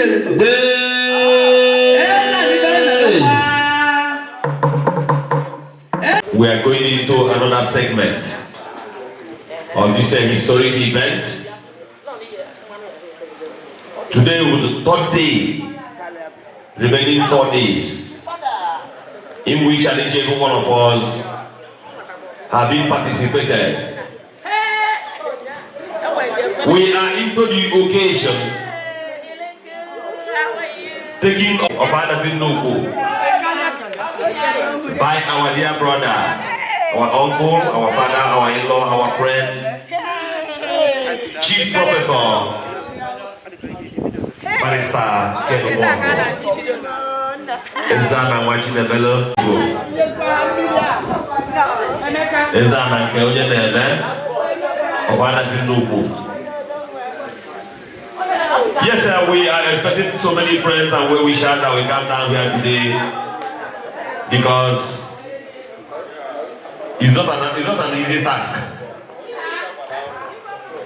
Chinyelugo. Eze ife mere mma. We are going into another segment of this historic event. Today was the third day, remaining 4 days, in which and each every one of us have been participated. We are into the occasion taking of Adazi Nnukwu by our dear brother, our uncle, our father, our in-law, our friend, Chief Professor Barrister Ken Nwankwo. Ezana Nwachinemelu. Ezana nke onye na-eme of Adazi Nnukwu. Yes, sir, we are expecting so many friends and well wishers that we come down here today because it's not an easy task.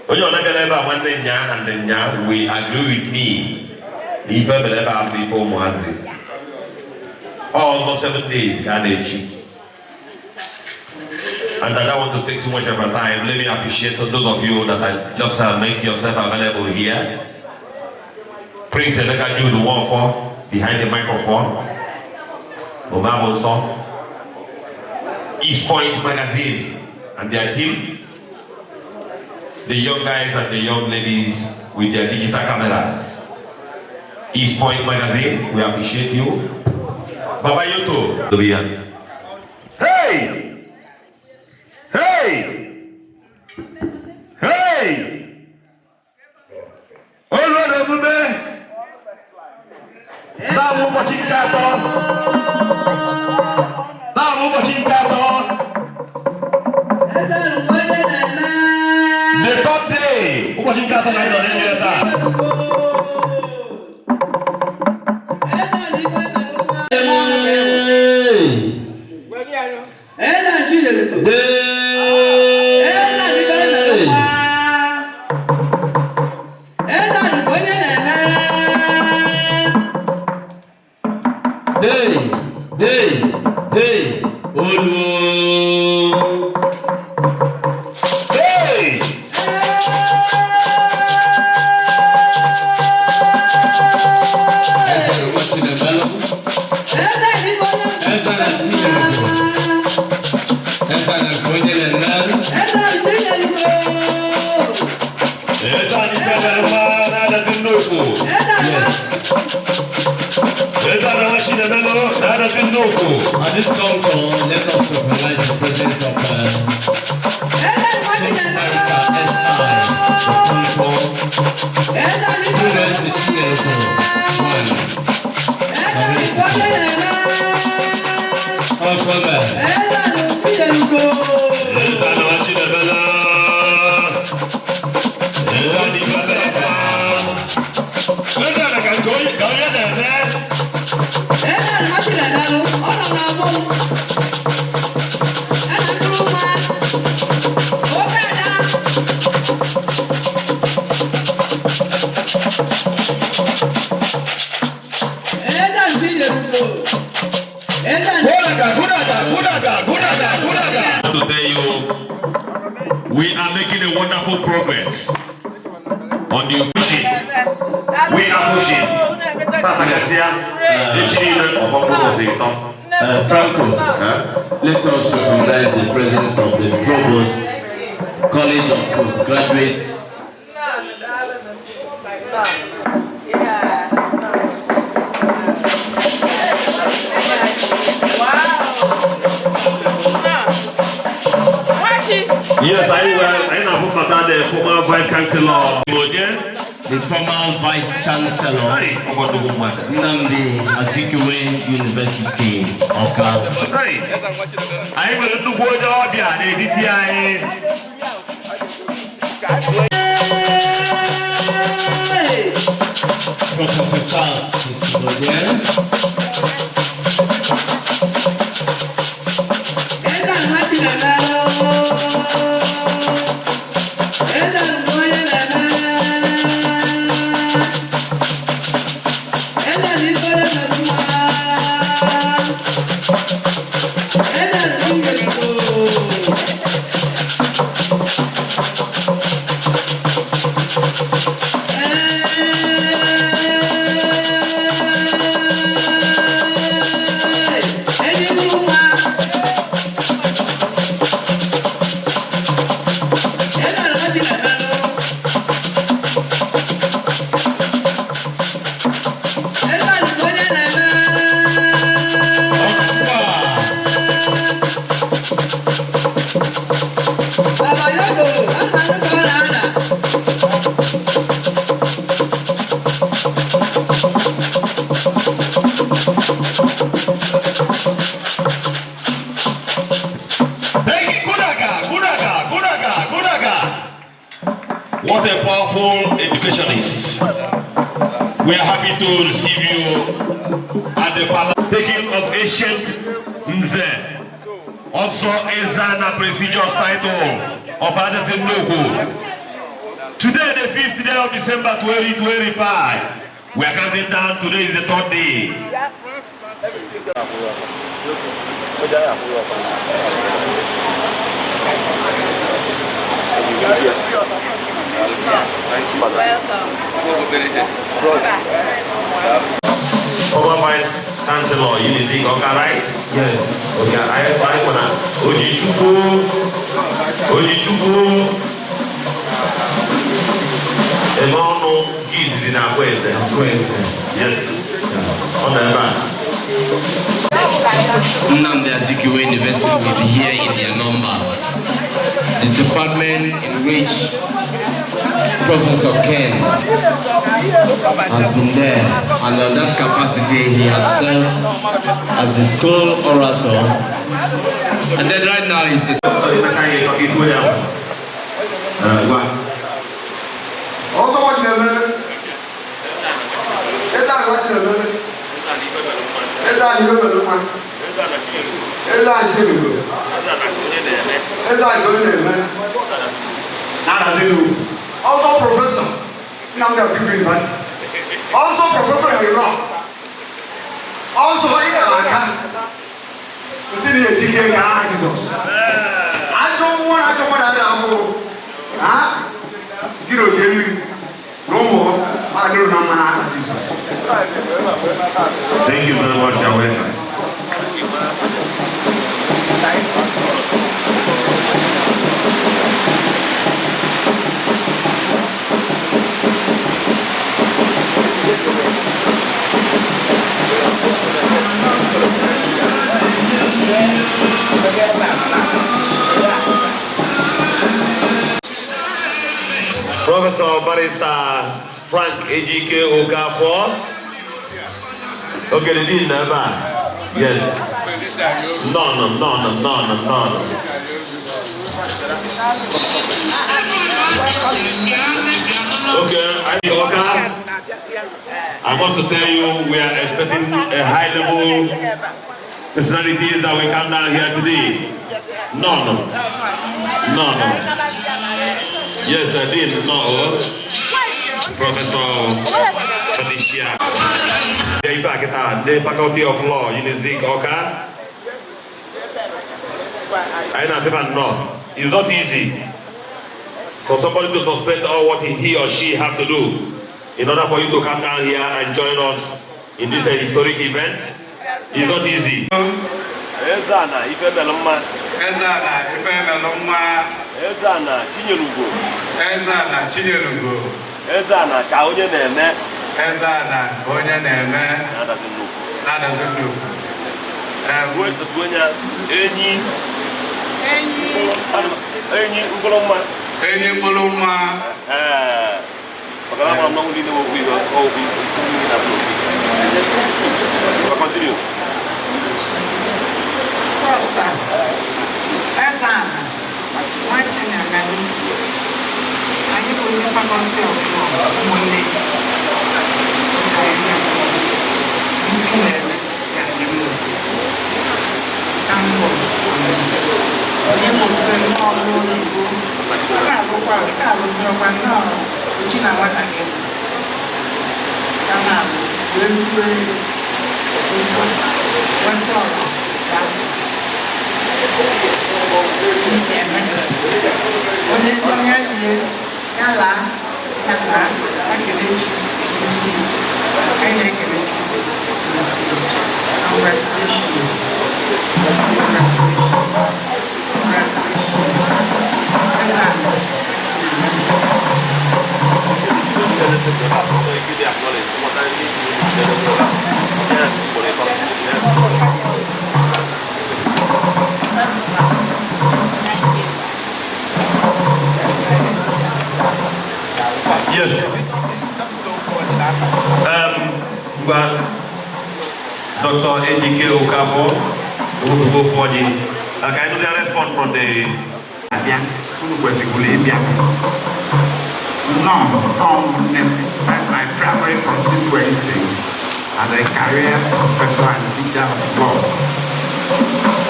Onye ọ na-abịa n'ebe a nwanne nya and nya we agree with me na ife mere ebe a bụ ife ụmụazị. Ọzọ 7 days ka a na-echi. And I don't want to take too much of your time. Let me appreciate those of you that I just make yourself available here. Prince Emeka Jude Nwankwo behind the microphone. Omabonso. East Point Magazine and their team. The young guys and the young ladies with their digital cameras. East Point Magazine, we appreciate you. Baba Yoto. Hey! Hey! Hey! Olu omume! Taa bụ ụbọchị nke atọ. Taa bụ ụbọchị nke atọ. Eze nke onye na-eme. The third day. Ụbọchị nke atọ na anyị nọ n'elu ya taa. Eze ife mere mma. Eze Chinyelugo. Eze ife mere mma. Eze nke onye na-eme. Day, day, day, olu. Hey! Eze Nwachinemelu, Eze ife onye Eze na Chinyelugo, Eze na nke onye na-eme, Eze Chinyelugo. Eze anyị mere mma na-Adazi Nnukwu. Yes. Eze anyị Nwachinemelu na-Adazi Nnukwu. At this juncture, let us recognize the presence of Eze Chief Nwachinemelu. Barrister S.I. Okonkwo, Eze ife Prudence Chinyelugo, one. Eze nke onye na-eme. Ọkọlẹ. Eze Chinyelugo. Eze anyị Nwachinemelu. Eze anyị mere mma. Eze anyị ka nke onye ka onye na-eme. Eze Nwachinemelu, ọ nọ n'ọgbọ m. Eze mkpụrụ nwa. Oke ada. Eze Chinyelugo. Eze Gudaga, gudaga, gudaga, gudaga, gudaga. To tell you, we are making a wonderful progress on the pushing. We are pushing. Tata gasịa, echi niile ọfọ ụbọchị ịtọ. Franco, Eh? let us recognize the presence of the Provost, College of Postgraduate Yes, anyị were anyị na-afụ the former Vice Chancellor. Onye? The former Vice Chancellor, Hey, ọgbọdụgwụ mmadụ. Nnamdi Azikiwe University, Awka. Hey, anyị nwere nnukwu onye ọbịa n'etiti anyị. Hey! Professor Charles Isigodie, Eze Nwachinemelu. Eze nke onye na-eme. What a powerful educationist. We are happy to receive you at the palace. Taking of ancient Nze, also Ezana prestigious title of Adazi Nnukwu. Today, the 5th day of December 2025, we are counting down. Today is the third day. Welcome. Former Vice Chancellor, Unity Oka, right? Yes. Okay, I wanna Ojichukwu, Ojichukwu, ebe ọnụ nke izizi na Akwaeze. Akwaeze. Yes. Ọ nọ ebe a. Nnamdi Azikiwe University will be here in their number. The department in which Professor Ken has been there, and on that capacity he has served as the school orator. And then right now he's a Emeka anyị tọ itu ya. Ngwa. Ọzọ nwa Chinemere. Eze ala nwa Chinemere. Eze ala ihe mere mma. Eze ala Chinelugo. Eze ala ka onye na-eme. Na-adazi nnukwu. Ọzọ Professor Nnamdi Azikiwe University. Ọzọ Professor in law. Ọzọ ị gara aka. Nsị na etike ka aha Jizọs. Ajọ nwa na ajọ mmadụ adịghị ahụhụ. Ha? Gị na otu eriri na ụmụ adịrụ na mma n'aha Jizọs. Thank you very much, you're welcome. Professor Barrister Frank Ejike Okafor. Okay, the dean never. Yes. None, none, none, none. Okay, I want to tell you we are expecting a high level personalities that will come down here today. None. None. Yes, I did. No. Professor Felicia. The Faculty of Law, Unizik Oka. I know no. It's not easy for somebody to suspend all what he or she have to do in order for you to come down here and join us in this historic event. It's not easy. Ezana Ifemelumma. Ezana Ifemelumma. Ezana Chinyelugo. Ezana Chinyelugo. Ezana ka onye na-eme. Ezana ka onye na-eme. Na-adazi nnukwu. Na-adazi nnukwu. Onye enyi. Enyi. Enyi mkpụrụ mma. Enyi mkpụrụ mma. Maka na ama mmanwụ niile okwu ihe okwu ihe na okwu. Continue. Professor Ezana Nwachinemelu, anyị bụ ndị Faculty of Law, ụmụnne si ka anyị ndị na-eme ya dị mma. Campus onye kwụsị nnọọ n'oyibo ọ na-agụkwa nke alụsịrịkwa nnọọ uchi na nwata gị ka na-alụ wee rue otu a nwesị ọrụ ya isi eme onye onye rie ya laa ya laa ya kelee chi isi anyị na-ekele Chukwu isi. Congratulations, congratulations, congratulations, Ezana Chinemelu. Thank you. Yes. But Dr. Ejike Okafor, who will go for the, can I know the response from the Abịa, unu kwesịrị ịbịa. Nnọọ, ụmụnne m. That's my primary constituency as a career professor and teacher of law.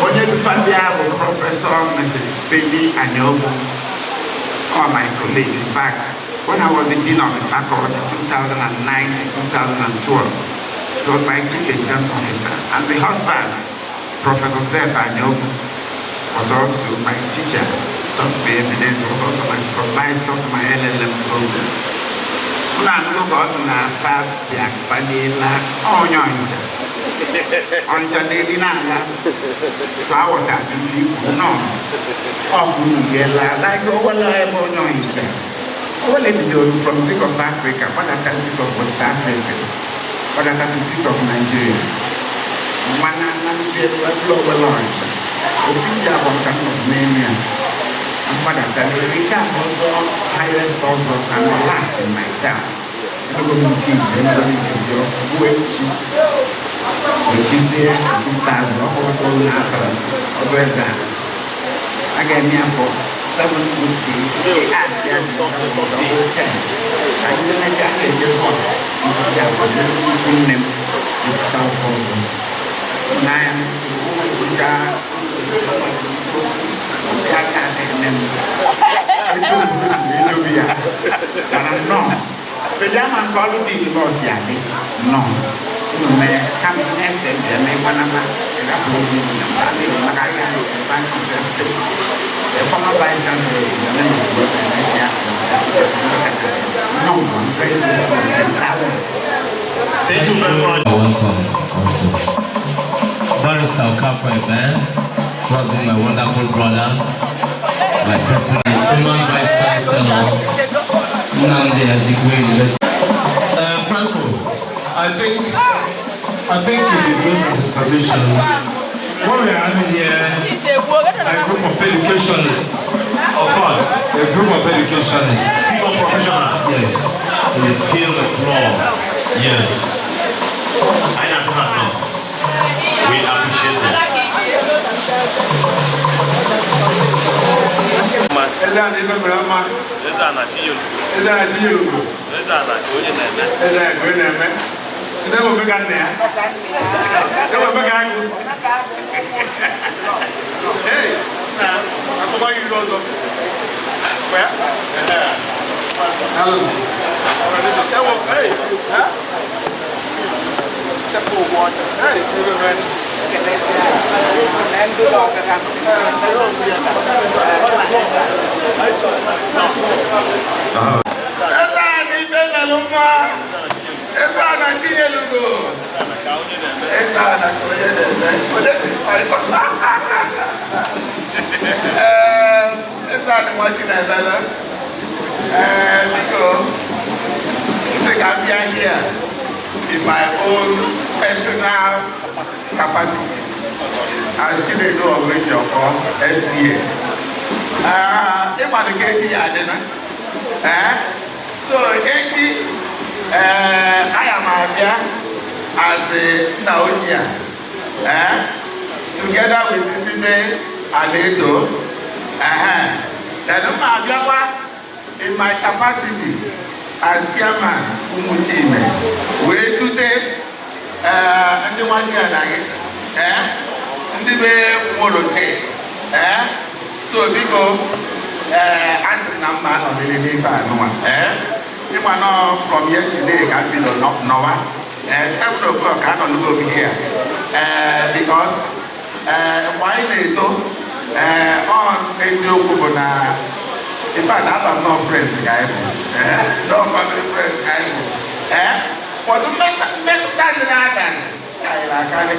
Onye dufabia bụ Professor Mrs. Feli Anyobu, or my colleague. In fact, when I was the dean of the faculty, 2009 to 2012, she was my chief exam officer. And the husband, Professor Zeph Anyobu, was also my teacher. Taught me evidence, was also my supervisor for my LLM program. Unu anụgo ka ọ sị na afa bịa faliela onye Ọnịcha. Ọnịcha na-eri n'ala. So aghọtara m ife ikwu nọ. Ọ bụ unu ga-ele like Owele ebe onye Ọnịcha. Owele bidoro from Zik of Africa, gbadata Zik of West Africa, gbadata to Zik of Nigeria. Mana na ndị ebe Owele Ọnịcha. Ofu iji abụọ ka m nọ n'elu ya. Mgbadata n'elu nke a bụ ọzọ, highest ọzọ and the last in my town. Emego m nke izu, emego m ife dị gbuo echi. Echizie nke ikpeazụ, ọ kpọkọrọ n'afọ ọzọ eze a. A ga-eme ya for 7 good days. Add ya dị ọzọ 10. Ka ndị mesịa, a ga-eje fọt. Ndị afọ ikwu nne m isi afọ ọzọ. Na ụmụziga ya ka na-eme m. Etu obodo si wee dobe ya. Mana nnọọ. Kedu ama nke ọrụ dị ile ọsi adị nnọọ. Unu mee kama na-ese bịa mee gbanama ịrapụ obi na family maka anyị ga six. The former vice chancellor is the name of the No, I'm very grateful. Thank you very much. Welcome also. Barrister Okafor Eben, who has been my wonderful brother, my personal human vice chancellor, Nnamdi Azikiwe University. Franco, I think it is just as a submission. What we are having here, a group of educationists. Of course. A group of educationists. People professional. Yes, in the field of law. Yes. I understand now. We appreciate them. Eze a na ife mere mma. Eze a na Chinyelugo. Eze a na Chinyelugo. Eze a na ka onye na-eme. Eze a ka onye na-eme. Tụnye ome ka nna ya. Ewe ome ka agụ. Hey, na akpọkwa gị iru ọzọ. Kwa ya? Ewo, hey. Ha? Sepụ ụgwọ ọcha. Hey, ebe mere. Eze a na ife mere mma. Eze a na Chinyelugo. Eze a na ka onye na-eme. Eze a na ka onye na-eme. Onye si Ee, eze a na nwa Chinebele. Ee, biko, ntị ka m bịa here in my own personal capacity as Chinedu Ogunjoko FCA. Ịgbado ka echi ya adịna. Ee, so echi, ee, aga m abịa as the nna ochie, eh, together with ndị be Aledo. Then m abịakwa in my capacity as chairman Umuchime wee dute ndị nwachi ala gị, ndị be Nworote. So biko, ee, asị m na mma anọdịrị n'ife anụnwa. Ee, ịma nọ from yesterday ka m bido nọwa. Ee, 7 o'clock ka anọlugo m here. Ee, because ee, mgbe anyị na-eto, ee, ọ eziokwu bụ na in fact aba m nọ friends ka anyị bụ. Ee, nọ family friends ka anyị bụ. Ee, ụfọdụ mmetụta dị n'abalị karịrị akarị.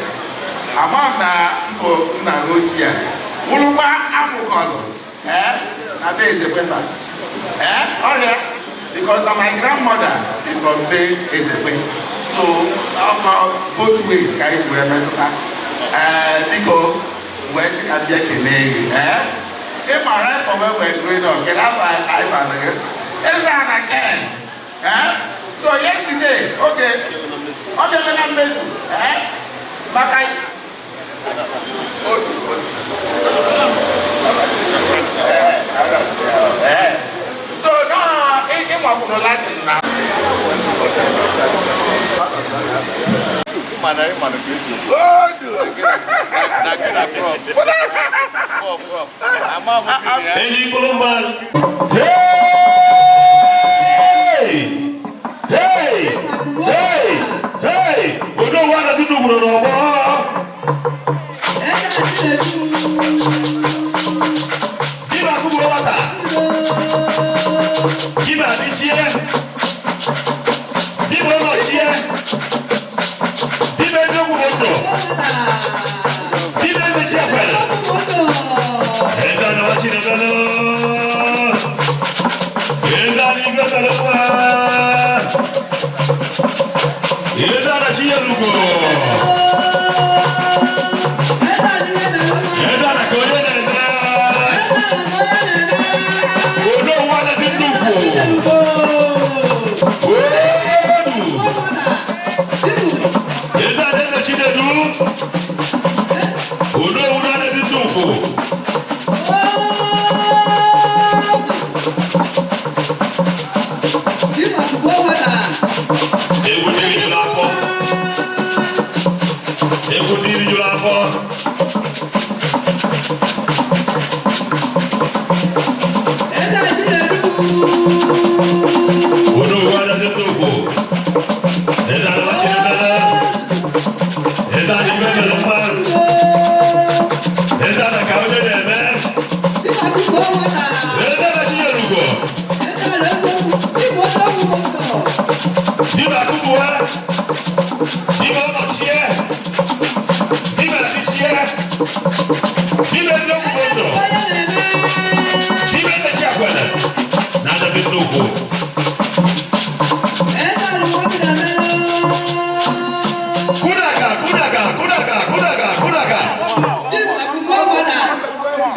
Ama m na mbụ nna gị ochie a wụrụkwa amụkọlụ, ee, na be Ezekwefa. Ee, ọrịa because na my grandmother si from be Ezekwe, so ọkọ both ways ka anyị si wee metụta. Ee, biko, wee sị ka m bịa kelee gị. Ee, ịma right from when we were growing up, kedu afọ anyị bara gị eze a na Ken. Ee, so yesterday oge ọ bịago na mmezu. Ee, maka so no, ịmakwa Kwuru Latin na Mana ịmanụ ka esi ekwu. Odu! Na gị na prof. Prof, prof. Ama m sị ya. Enyi mkpụrụ. Hey! Hey! Hey! Hey! Onowu anaghị n'ugwuru n'ọgbọ. Dibà kúkúrú wata. Dibà adịchie. Dibà ọnọchie. Dibà eziokwu bụ ndụ. Dibà ezechi ekwere. Eze anawa Chinebelu. Eze ana igwe mere mma. Eze ana Chinyelugo. Eze ana ka onye na-eme. Onowu anaghị nnukwu. Odu. Eze ana eze Chinedu. Onowu anaghị nnukwu. Egwu ndị juru afọ. Egwu ndị juru afọ. Onowu anaghị nnukwu. Eze ana Chinebele. Eze ana igwe mere mma. Eze ana ka onye na-eme. Eze ana Chinyelugo. Dibà kúkúwá. Dibà ọnọchie. Dibà adịchie. Dibà eziokwu bụ ndụ. Dibà ezechi akwele. Na-adabe nnukwu. Kudaga, kudaga, kudaga, kudaga, kudaga.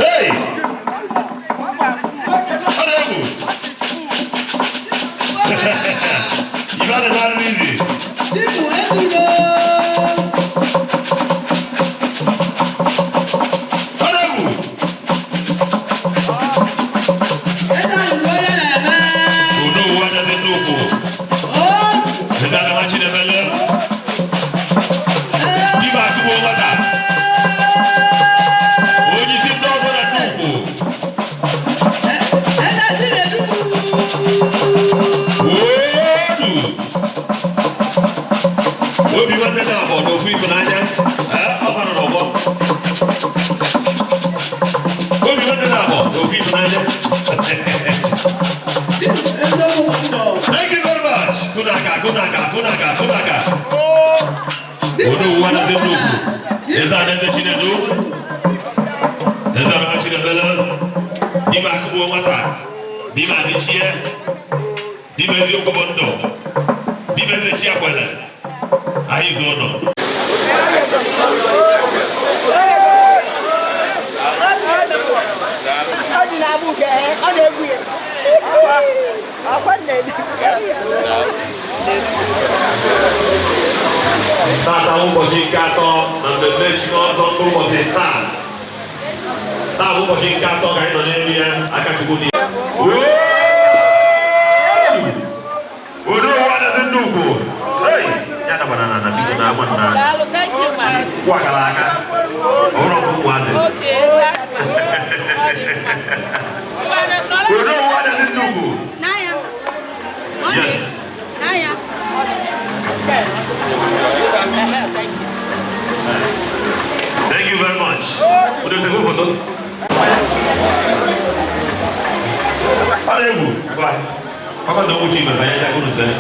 Hey! Ọ na-egwu. Ibe a na-eme izi. Ọ na-egwu. Onowu adabe nnukwu. Eze anawa Chinebele. Dibà akụkọ nwata. Onye isi ndị ọzọ na nnukwu. Odu. Obi nwanne na-abọ n'ofu ịfụnanya. Ee, ọ bara n'ọgbọ. Obi nwanne na-abọ n'ofu ịfụnanya. Thank you very much. Kunaka, kunaka, kunaka, kunaka. Onowu anaghị nnukwu. Eze anaghị Chinedu. Eze anaghị Chinebele. Dibà akụgbuo nwata. Dibà adịchie. Dibà eziokwu bụ ndụ. Dibà eze chi akwele. Anyị zuo ụlọ. Ọ dị na-abụ nke ọ na-egwu ya. Ọkwa nne. Tata ụbọchị nke atọ na mmemme chi n'ọzọ mkpụrụ ụbọchị asaa. Taa bụ ụbọchị nke atọ ka anyị nọ n'elu ya, aka Chukwu dị ya. Onowu anaghị nnukwu. Hey! Ya dabara na na biko na agba na Daalụ, thank you, ma. kwụ akara aka. Ọhụrụ ọkpụkpụ adị. Okay, ọ dị mma. Onowu anaghị nnukwu. Naya. Yes. Naya. Thank you. Thank you very much. Unu sego foto? Ọ na-egwu. Gwa. Papa na Omuchi ime banye ya unu sere.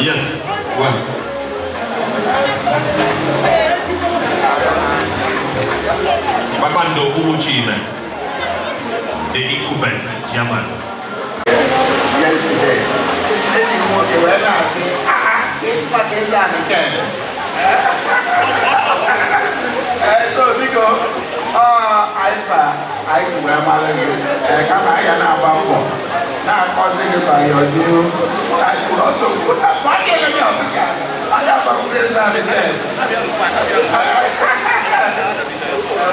Yes. Gwa. Kpakpando Umuchime, the incumbent chairman. Yesterday, enyi m nwoke wee na-asị, "Ah, ịkpa ka eze a nke." Ee, so biko, ọ anyị fa anyị si wee mara gị. Ee, kama anyị ga na-agba mbọ na-akọzi gị by your new. I could also put that back in the I have a friend that is there.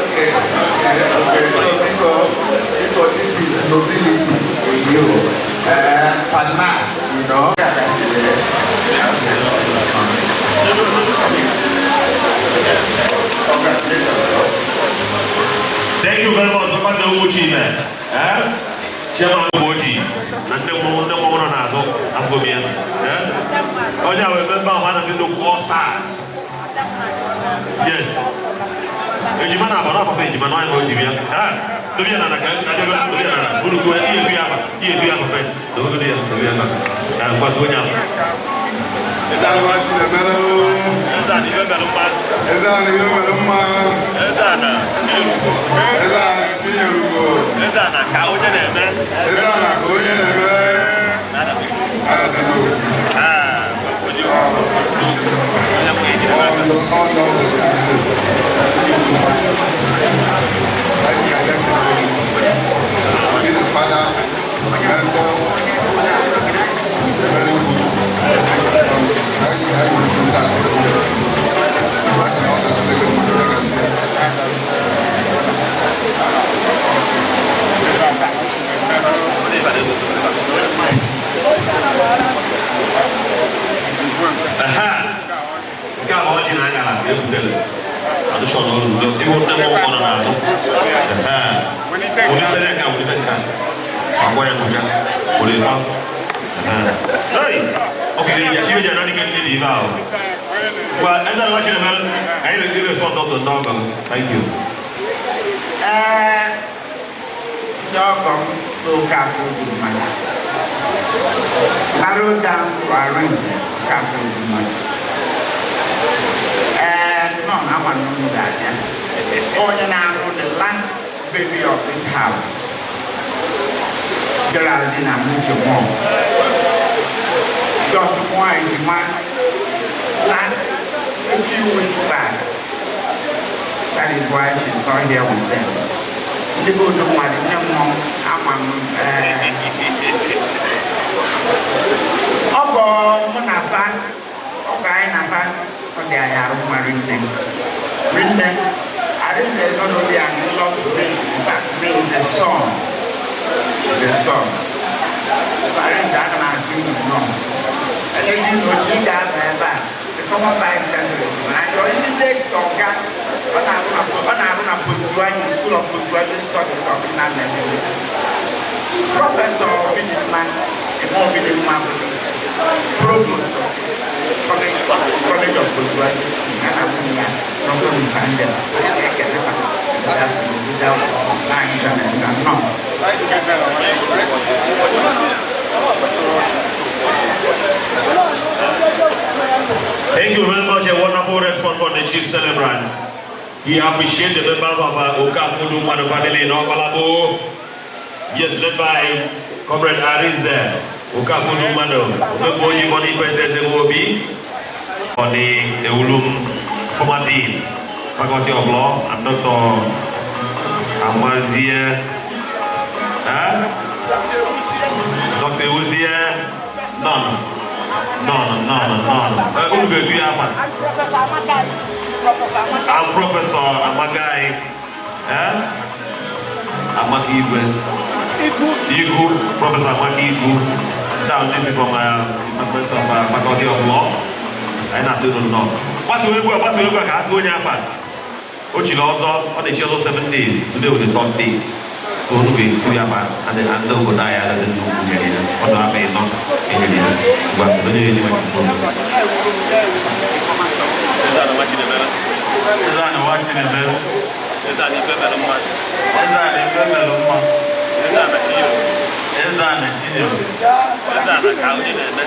Okay. So biko, biko, this is Nobility in you. Panache. Congratulations. Thank you very much, Papa Ndoguchi, man. Eh? Chairman Oji, na ndị mmọnwụ nọ n'azụ afọ ya. Eh? Onye a wee member of one of the All Stars. Yes. Ejima na abọ n'afọ ejima na onye oji bịa. Eh? Tobi ya na ka ka jebe tobi ya na buru ko ihe etu ya aba ihe etu ya aba fe. Dobe ya tobi ya na. Ka ngwa onye ahụ. Eze ana nwa Chinemere o. Eze ana ife mere mma. Eze ana ife mere mma. Eze ana Chinyelugo. Eze ana Chinyelugo. Eze ana ka onye na-eme. Eze ana ka onye na-eme. Adazino. Ah, onye onye mụ ejiri n'aka. Ọnụ Be the father, mentor, very good. I see how you do that. I see how that very good. Aha. Nke a bụ ọjị na aṅara ka ebutere. Adụshọ n'ọrụ udo. Iwu ndị mmọnwụ nọ n'azụ. Aha. Wụlitere nke a, wụlite nke a. Agwa ya n'ụja. Wụlite. Aha. Hey! Ọ bụ ihe ji anọ dike ndị dị ibe ahụ. Well, eze nwa Chinemere, anyị na-eri respond to ndị ọgọ m. Thank you. Ee, ndị ọgọ m n'oke afọ ugwu mmadụ. Narrow down to arrange afọ ugwu mmadụ. Ee, nọ na ama na unu ga-abịa. Onye na-arụ the last baby of this house. Geraldine Amuche Moore. Just mụọ ejima last a few weeks back. That is why she's not here with them. Ndị bụ odu mmadụ nne mmụọ ama m ee. Ọgọ mụ na fa, ọgọ anyị na fa, ọ dị anyị arụ mma rinne. Rinne, Arinze is not only an in-law to me, in fact, me is a son. Is a son. So Arinze, ana m asị unu nnọọ. Elezi na otu ị ga-anọ ebe a, the former vice chancellor, mana your immediate ọga, ọ na-arụ na postgraduate school of postgraduate studies of Nnamdi Azikiwe. Professor Obidimma, Emo Obidimma bụ provost of College of Postgraduate School, ya na nwunye ya, Nọsọ Misangela. Anyị na-ekele fa. Good afternoon, good afternoon. Na anyị chọrọ na nnọọ. Thank you very much. A wonderful response from the chief celebrant. He appreciates the members of Okafudu Madu family in Obalabo. Yes, led by Comrade Arinze Okafudu Madu. Omeboji Boniface Ezewobi on the Eulum former dean, Faculty of Law, and Dr. Amazie, eh? Dr. Uzie, none. None, none, none. Unu ga-etu ya afa. I'm Professor Amagai. Eh? Amaka Igwe. Igu, Professor Amaka Igu. Down this is from Department of Faculty of Law. Anyị na-atụ unu nnọọ. Gbatuo egwu a, gbatuo egwu a ka atụ onye afa. O chiri ọzọ, ọ na-echi ọzọ 7 days. Today was the third day. So unu ga-etu ya afa and ndị obodo anyị agaghị ndị ugwu nyere ya. Ọ dị afọ 3 enyere ya. Ngwa, onye ga-enye microphone. Eze ana nwa Chinemere. Eze ana nwa Chinemere. Eze ana ife mere mma. Eze ana ife mere mma. Eze ana Chinyelugo. Eze ana Chinyere. Eze ana ka onye na-eme.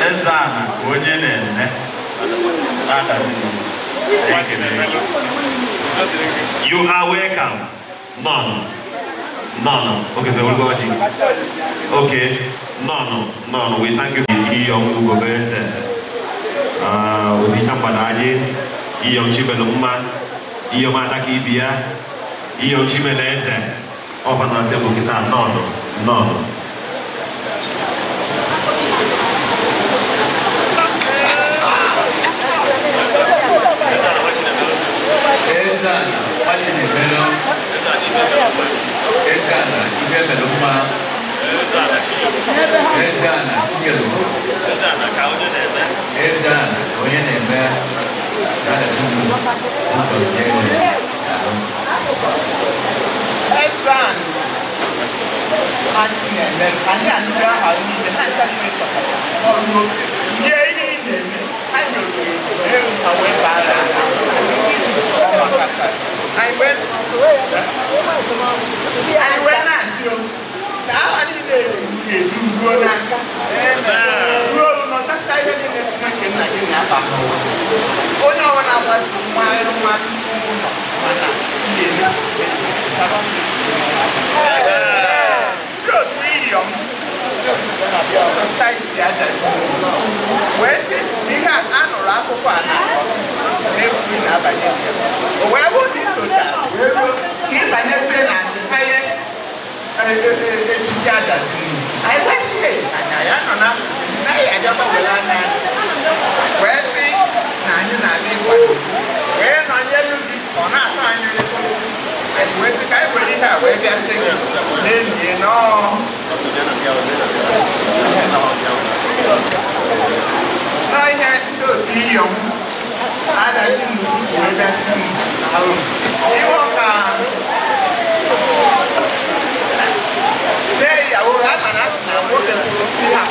Eze ana ka onye na-eme. Na-adaziri. Anyị kelere gị. You are welcome. None. None. Okay, so we'll go ahead. Okay. None. None. We thank you. Iyom Ugobete. Odita Mbadaji. Iyom Chibelumma. Iyom Adaki Ibia. Iyom Chibelete. Ọba na tebụl kịta none. None. Eze ana nwa Chinemere. Eze ana nwa Chinemere. Eze ana ife mere mma. Eze Ana ife mere mma. Eze Ana Chinyere. Eze Ana ka onye na-eme. Na-adasi ugwu si gọzie gị. Eze Ana Chinyere, anyị anụgo aha niile ha ncha niile kọchara ọrụ nye ihe ị na-eme ha nyere eru ha wee baa n'aka iji ọmakacha anyị wee na-asị o na aha niile ga-edu ruo n'aka ruo nọchasịa ihe niile Chineke nna gị na-aba n'ụwa onye ọbụla agbado nwa nwa ụlọ mana ihe ndị otu iyom society adazi wee sị ihe a nụrụ akụkọ a na-akọ na-ekwu na-abanye o wee bụrụ na itochara wee ruo ka ịbanyezie na the highest echichi adazi anyị wee sị anya ya nọ na naghị abịakwa were anya wee sị na anyị na-abịa ịkwado wee nọnyelu gị ọ na-atọ anyị anyị wee sị ka anyị were ihe a wee bịa sị gị n'elie nọọ n'ihe ndị otu iyom adaghị nnukwu wee bịa sị m ịhụ ka lee ìyàwó rẹ̀ ama na asị na nwoke ihe a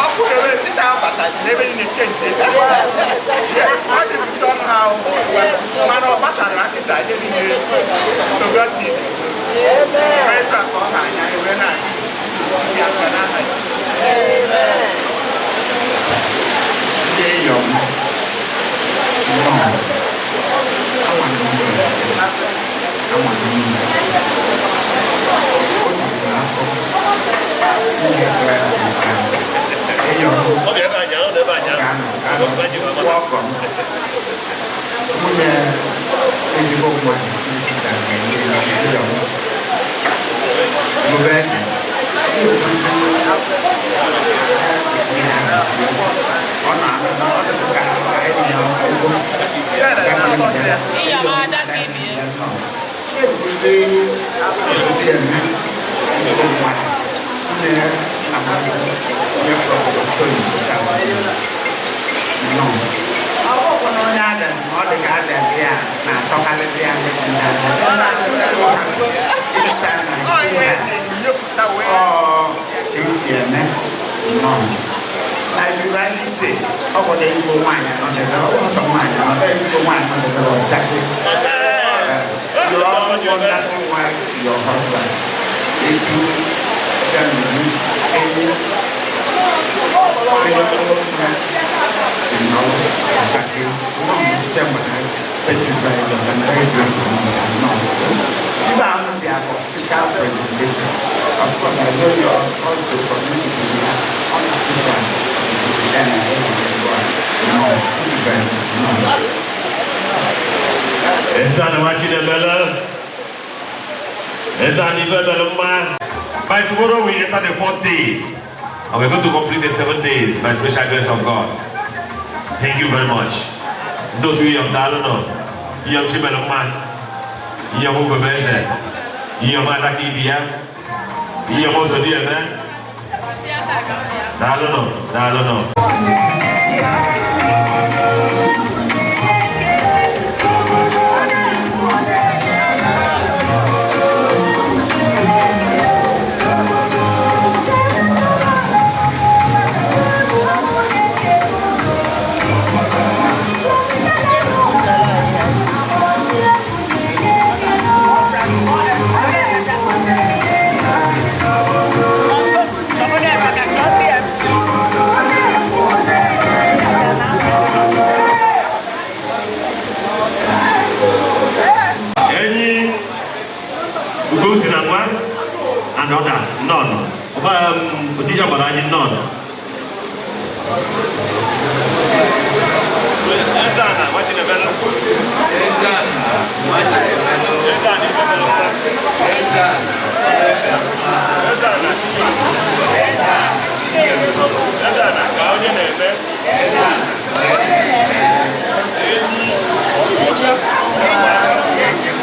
ọ kwụdebe Peter abatazi n'ebe niile chenji ebe yes ọ dị somehow mana ọ batara nkịta ihe niile to God be the glory. Wee tụ aka ọ ha anya wee na-asị Chike aka n'aha Jizọs. Ndị iyom nnọọ ama n'ime ama n'ime o juru n'afọ ihe klaasị iyom ga-anọ kwụọ ọgọ m nwunye ezigbo mmadụ ga-enye iyom mgbe ọ na-anọ ọ dị ka enyi ya ego. Ọ bụ na igbo nwaanyị nọdebe ọ bụ sọ nwaanyị nọdebe igbo nwaanyị nọdebe ọchake. You are wonderful wives to your husband. Eju Germany, enyi, onye si na ọchake. Thank you very much. I'm very grateful. No. These are not their official presentation. Of course, I know you are also community here, unofficial. No, thank you very much. No. Eze Ana nwa Chinemele. Eze Ana ife mere mma. By tomorrow we enter the fourth day. And we're going to complete the 7 days by special grace of God. Thank you very much. Ndị otu iyom daalụ nọ. Iyom Chimere mma. Iyom Ugobeze. Iyom Adaka ibi ya. Iyom Ozodieme. Daalụ nọ. Daalụ nọ. Enyi Ugo si na nwa and others, none. Ọba otiji agbara anyị none. Eze Ana nwa Chinemele. Eze Ana nwa Chinemele. Eze Ana ife mere mma. Eze Ana Eze Ana Chinyere. Eze Ana Chinyere. Eze Ana ka onye na-eme. Eze Ana ka onye na-eme. Enyi. Enyi.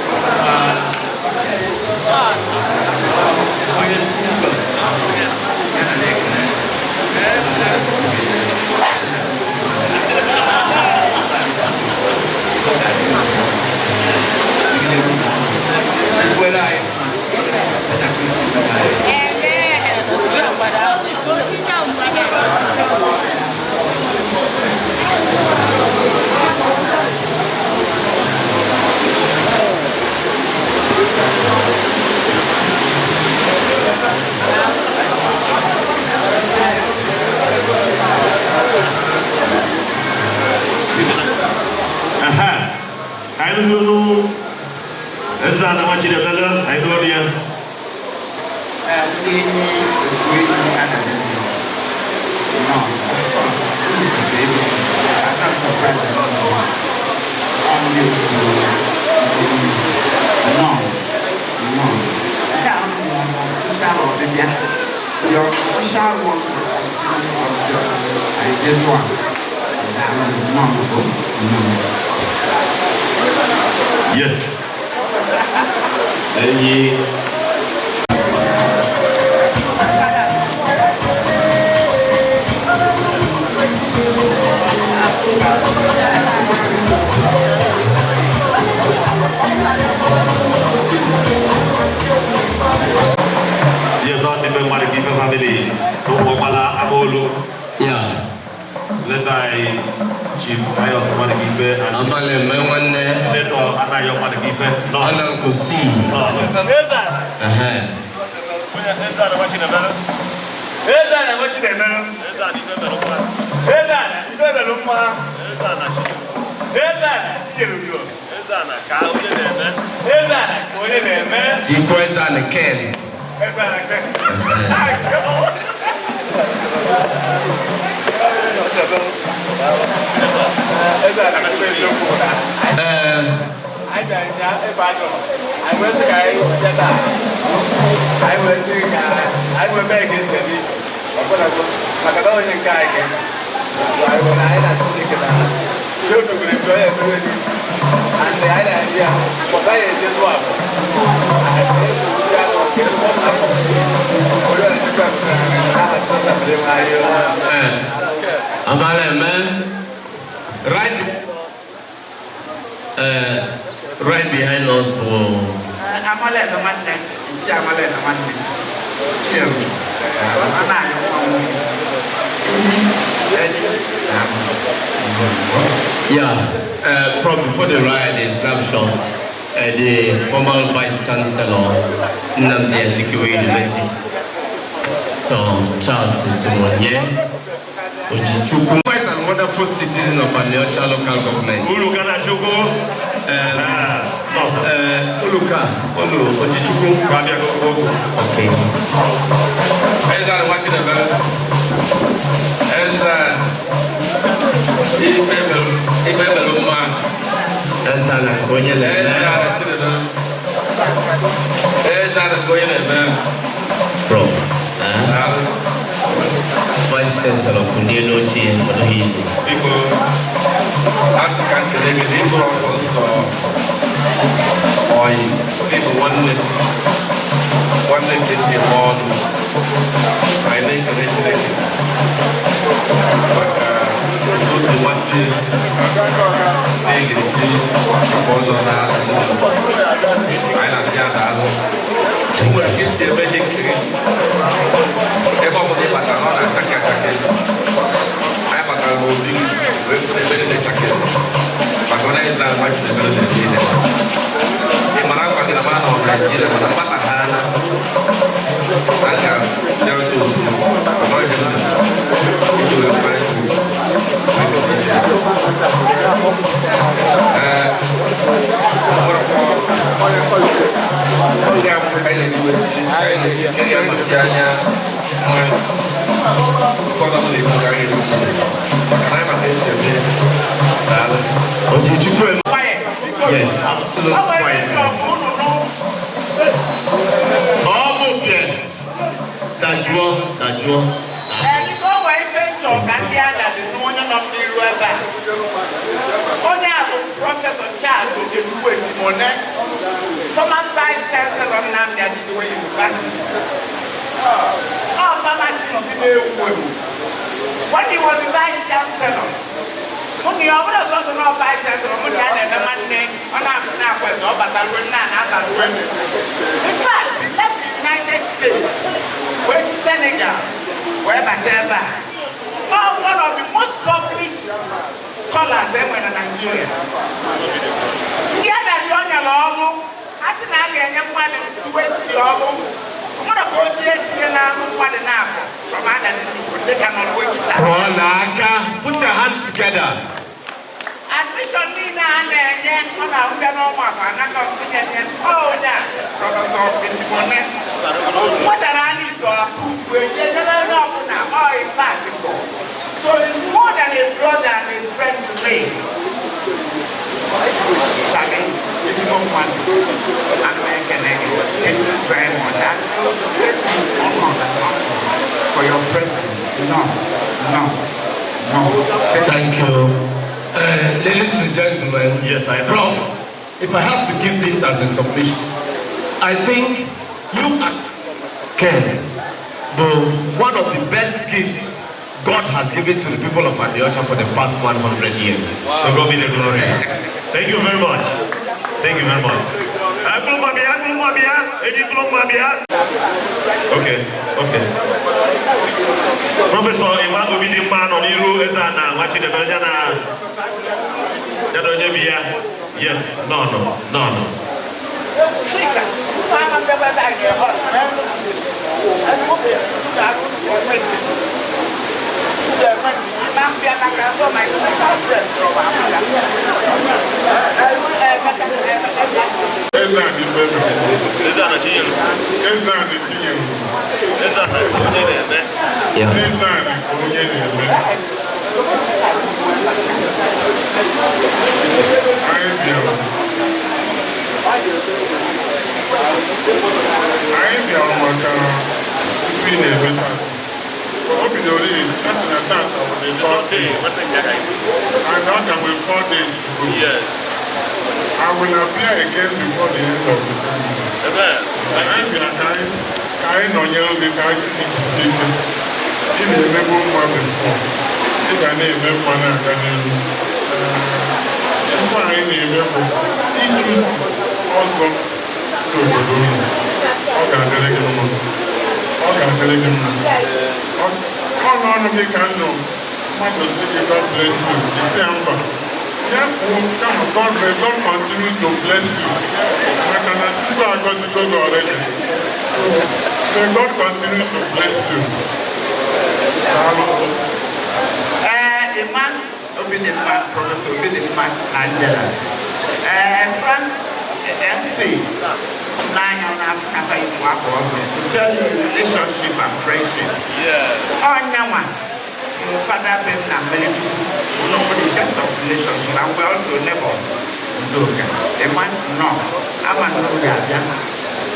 Enyi otu enyi adazi nnukwu. No, of course, unu kwesịrị ịbụ. I'm not surprised at all. Ọ ndị otu enyi. No, no. Nke a bụ official ọbịbịa. The official one will continue until I get one. No, no. Yes. Enyi. Yes, on the Mmadụkife family, Ụmụọkpala Amaolu. Led by Chief Pius Mmadụkife and Amaleme nwanne. Senator Anayo Mmadụkife. No. Anankosi. No. Ehe. Eze ana nwa Chinemelu. Eze ana ife mere mma. Eze ana Chinyelugo. Eze ana ka onye na-eme. Tikwa Eze ana Ken. Eze ana Ken. Eze ana ka eziokwu na. Anyị bịara ebe a nọ. Anyị wee sị ka anyị bịa taa. Anyị wee sị ka anyị wee mee ka esi eme ọbụlagbo maka na onye nke anyị ga-eme. Anyị wee na anyị na Chineke na ihe omegoro ebe onye emere n'isi. And anyị na-eri ya pọta ya eje zụọ afọ. Anyị na-eso ndị ahụ nke ọ na-akọ. Onye na-echekwa aha Joseph dị nwa anyị. Amaleme. Right behind us bụ Amaleme nwanne, nchi Amaleme nwanne. Chinedu, ọ na-anyụ nwa nwoke. Enyi, Yeah, Prof, before the ride, a snapshot, the former Vice Chancellor, Nnamdi Azikiwe University, Dr. Charles Esimone Ojichukwu, quite an wonderful citizen of Aniocha local government. Uluka na Chukwu. Uluka, Olu, Ojichukwu. Okay. Eze ana nwa Chinemelu. Eze ife mere mma. Eze ana ka onye na-eme. Eze ana Chinemelu. Eze ana ka onye na-eme. Prof. Vice Chancellor Kunde n'oche ọdụghị izi. Biko, asị ka nkele gị na ịbụrụ ọsọ nsọ ọyị, ịbụ nwanne nwanne nke ji eme ọnụ. Anyị na-ekele Chineke maka otu o si masị na ị ga-eji afọ ọzọ na anyị na-asị ya daalụ. O nwere ka esi eme ihe nkiri ebe ọ bụla ị batara ọ na-achake achake. Anyị batara n'obi gị wee fụ na ebe niile chake maka ọ na-eze agba Chinemelu na-eme ihe. Ị mara akwa gị na m anọ Naijiria mana mgbata ha na a ga-abịarute ozugbo maka ọ ihe m mere iji wee kwanye ugwu. Ee, oge a ka anyị na-ejiwe isi anyị na-anọchi anya mmadụ nke ọzọ m na-ekwu ka anyị erusi maka na anyị maka esi eme. Daalụ. Ojichukwu. Yes, absolute quiet. Ọ bụ pịa. Dajụọ, dajụọ. Biko, o nwere ife nchọ ka ndị adazi n'onye nọ n'iru ebe a. Onye a bụ Professor Charles Okechukwu Esimone, former Vice Chancellor Nnamdi Azikiwe University. Ọ pharmacist na-ewu ewu. When he was the Vice Chancellor, mụ na ya ọ bụrụ sọsọ na Vice Chancellor, mụ na ya na-eme nwanne, ọ na-afụ na-akwa eze, ọ bataruo nna na-abaruo. In fact, he left the United States, wee si Senegal, wee bata ebe a. Ọ one of the most published scholars e nwere na Nigeria. Ndị adazi ọ nyere ọrụ, a sị na a ga-enye mmadụ 20 ọrụ. Mmadụ ka o ji etinye n'anụ mmadụ na-abụ from adazi nnukwu ndị ka nọ ruo kịta. Kụọ n'aka. Put your hands together. Admission niile a na-enye ọ na-ahụbịa n'ọnwa afọ anaka m sinye nye ọ onye a Professor Esimone nwetara anyị. Minister approve general ọbụla ọ pass go. So he's more than a brother and a friend to me. Sabi, ezigbo mmadụ, ana m ekele gị. Thank you very much. I feel so grateful, honored and humbled for your presence. No, no, no. Thank you. Ladies and gentlemen, Yes, I know. Prof, if I have to give this as a submission, I think you are Ken, the one of the best gifts God has given to the people of Aniocha for the past 100 years. To God be the glory. Thank you very much. Thank you very much. Agụlụmabịa, agụlụmabịa, eji gụlụmabịa. Okay. Professor Emma Obidimma nọ n'iru eze a na nwa Chidebere ya na onye bi ya. Yes, no, no, no, no. Chika, ama mbịakwa ebe a ga-ehọ. My special friend from Abuja. Eze a dị mmebi. Eze a na Chinyere. Eze a dị Chinyere. Eze a na onye na-eme. Eze a dị ka onye na-eme. Anyị bịara. Anyị bịara maka ife ị na-eme tata. O bidoro iri, asị na tata bụ the third day. And ọ ka nwere 4 days to go. Yes. I will appear again before the end of the time. Amen. Anyị bịara ka anyị nọnyere gị, ka anyị si gị ike. Ị na-emegbu mma before. Ị ga na-eme mma na-aga n'ihu. Nkwa anyị na-eme bụ ịchụso ọzọ n'obodo unu. Ọ ga-adịrị gị mma. Ọ ga-adịrị gị mma. Ọ n'ọnụ gị ka m nọ mmadụ sị gị, "God bless you." Isi ya mba. Ya kwuo kama, "God bless, God continue to bless you." Maka na Chukwu agọzigo gị already. So may God continue to bless you. Daalụ. Ee, Emma Obidimma, Professor Obidimma na Angela. Ee, Frank MC n'anya na-asịkasa Igbo afọ ọzọ to tell you relationship and friendship. Ọnyanwa bụ father be m na Mmirichukwu, know for the depth of relationship, and we're also neighbors. Udoka. Emma no, ama no ga-abịa.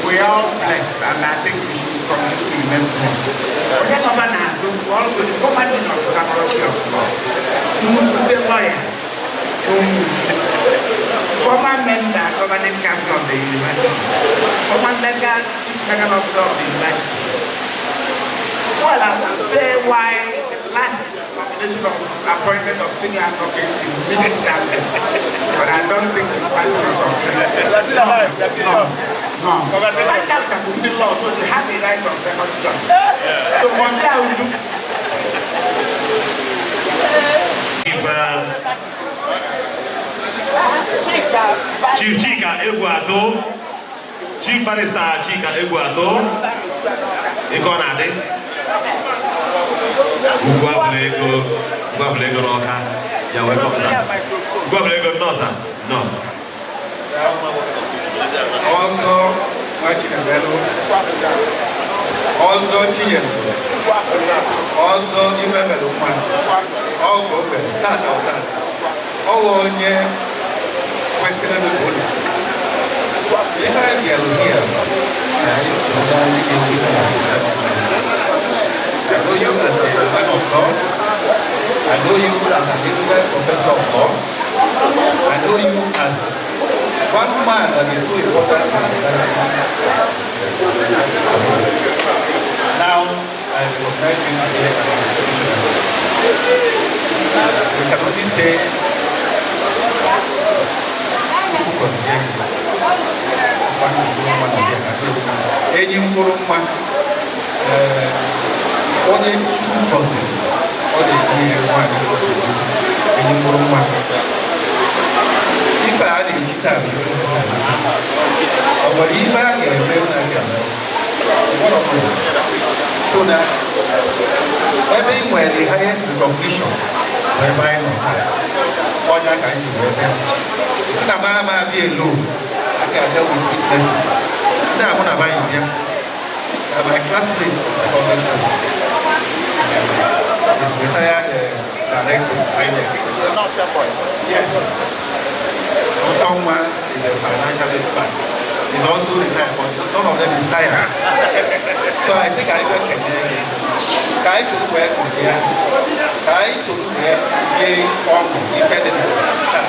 We are all blessed, and I think we should continue to remain blessed. Onye nọba n'azụ bụ also the former dean of the Faculty of Law, nnukwute lawyer, former member governing council of the university, former legal chief legal officer of the university. Well, I would say why the last nomination of appointment of senior advocates he missed that list, but I don't think the party is No, no. Congratulations to the law, so they have the right of second choice. So, once I would do Chief Chika Egwuatu, Chief Barrister Chika Egwuatu, ego ọ na-adị ugwu abụla ego, ugwu abụla ego n'ọka ya wee kọpụta ugwu abụla ego nọọsa nọ. Ọzọ nwa Chinebelu, ọzọ Chinyere, ọzọ Ifemelu nwa, ọgwụ ogbe tata ụtata, ọwụ onye kwesịrị n'ụlọ. Ihe anyị bịara here na anyị soro anyị ga-eji. I know you as a man of God. I know you as an erudite professor of law. I know you as one man that is so important in the university. Now, I recognize you today as a professionalist. We can only say, Chukwu gọzie gị. Enyi mkpụrụ mma, ee, onye Chukwu gọziri, ọ na-enye ya nwaanyị enyi mkpụrụ mma. Ife a na-eji taa bụ ife ọ nwere ife a ga-eme na ga-eme so na ebe ị nwere the highest recognition bụ ebe anyị nọ taa. Ọnya ka anyị ji wee bịa si na maa ma abịa elo a ga-abịa with witnesses ndị ahụ na baanyị bịa. My classmate from secondary school. He's retired director of INEC. Yes. Osonwa is a financial expert. He's also retired, but none of them is tired. So I think I will kene gị. Ka anyị soro wee kụnye ya. Ka anyị soro wee nye ọṅụ ife dị na taa.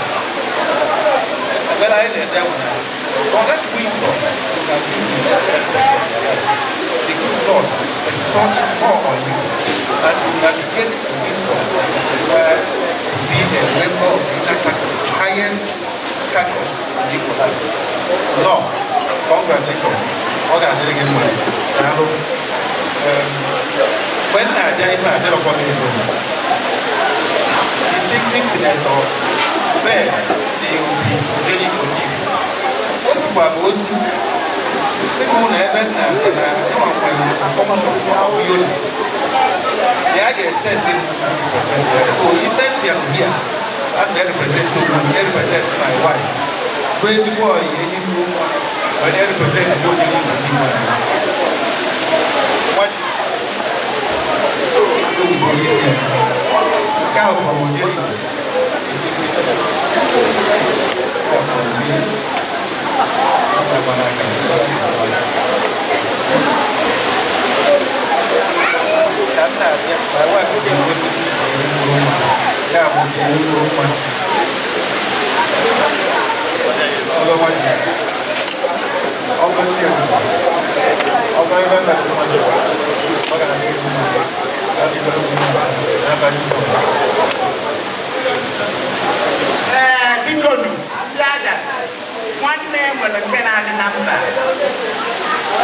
Ekpere anyị na-ede bụ na for that wisdom you can use in every aspect of your life. The good Lord bestow more on you as you navigate the wisdom that is required to be a member of the inner caucus, highest caucus in Igbo land. No, congratulations. Ọ ga-adịrị gị mma. Daalụ. Mgbe m na-abịa ife a bịarọkwa m ego. Distinguished Senator Ben Obi Ojeliko Ndigbo. O zikwa m ozi sị m na ebe nna na enwe nwere function of Yola. Ya ga-ese ndị m represent ya. So ife m bịara here, I'm represent onwe m, represent my wife. Bụ ezigbo ọyị enyi mbụ nwa, onye represent bụ Ojeliko Ndigbo. Nwachi. Nke ahụ from Ojeliko. Distinguished Senator. Nke a from me. Ka m na-abịa, my wife ga-egosi m isi mkpụrụ nwa. Ya bụ jiri mkpụrụ nwa. Ọzọ nwachi. Ọzọ chi ya. Ọzọ ebe mere mmadụ. Ọ ga-adị gị mma. Ya dị gị mma. N'afa Jizọs. Ee, biko nụ, ndị Adas, nwanne nwere nke na-adị na mba.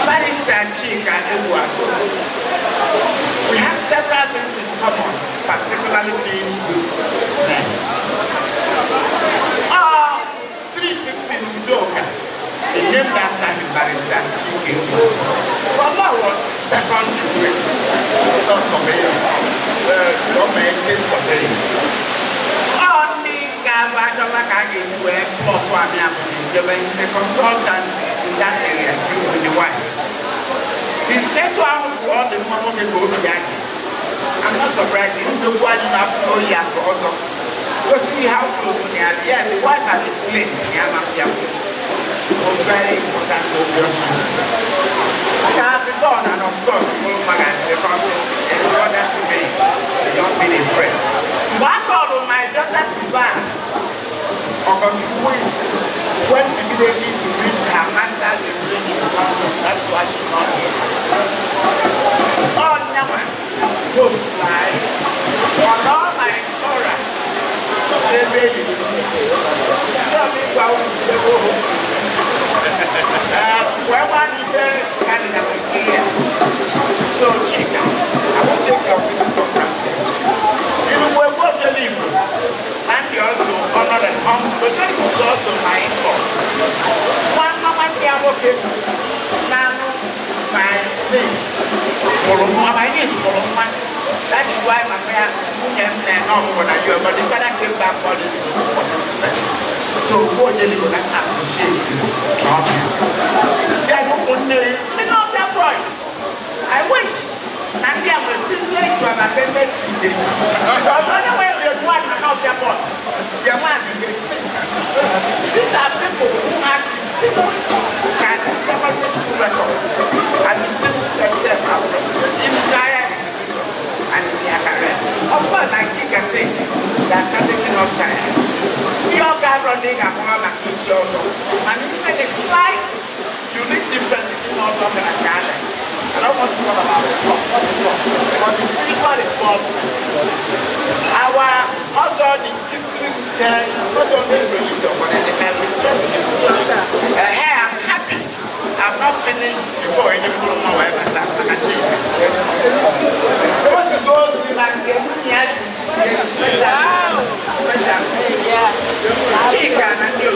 Barrister Chika Egwuatu. We have several things in common, particularly being good men. Our street in Udoka, they named after him, Barrister Chika Egwuatu. Mama was second degree, so surveyor, from estate surveying. Only ga-abụ achọba ka a ga-esi wee plọtụ amị abụghị jebe a consultant in that area with the wife. His etu ahụ fụ ọ dị mma nwoke ka obi ya dị. I'm not surprised. Ndokwu anyị na-afụ n'oyi afọ ọzọ. Gosi how close na ya dị. Yeah, the wife had explained na ya ma bịa. So very important obvious reasons. Now before, and of course, because it's a brother to me, not being a friend. Mgbe a called my daughter to bar, Ogochukwu is went immediately to read her master's degree in London. That's why she's not here. All number post live on all my Torah. Tell me why we go host. Where one is Canada, Nigeria. So Chika, I won't take your visit for granted. You know, we're both and you also honor and uncle, but then was also my in-law. One mama okay. Now my niece, my niece, that is why my parents, but the father came back for the for this event. So go to appreciate you. Then no surprise. I wish Nandia will privilege to have attended this. Because only when we one and not their boss, their one is six. These are people who have distinguished and secondary school records and distinguished themselves out in higher institution and in their careers. Of course, like Chika said, they are certainly not tired. We all got running among each other. And even a slight unique difference between us and Ghana. I don't want to talk about the plot, but the spiritual involvement. Our also the deeply rooted, not only in religion, but in the Catholic Church. Hey, I'm happy. I'm not finished before any achieve. Those like special, special. Chika and you,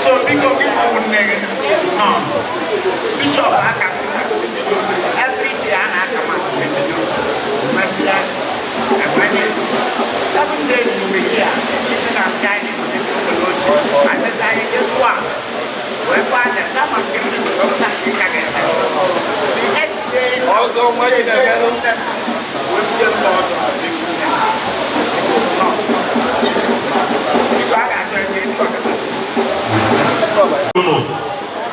so because Bishop every day I come out 7 days you will hear eating and dining with the people. Ọzọ nwa Chineke.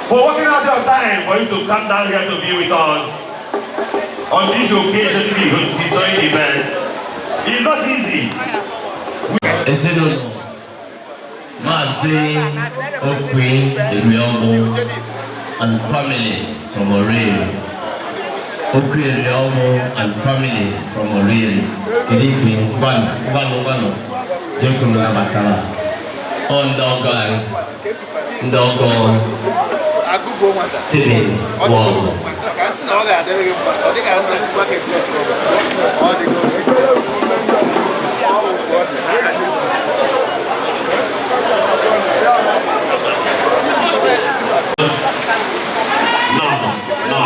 For working out your time for you to come down here to be with us on this occasion, the historic event. It's not easy. Ezinụlọ Maazị Okwe Eriobu and family from Oriri. Okwe Eriobu and family from Oriri. Kedu ife gwanụ gwanụ gwanụ jekunu nabatara. Ọ ndị ọgọ anyị, ndị ọgọ Stephen Nwọgụ. Ka a sị na ọ ga-adịrị gị mma, ọ dịka a sị na Chukwu aka eblesi gị. Ọ dịgo. Ọ bụ otu ọ dị. Aha Jizọs. No, no,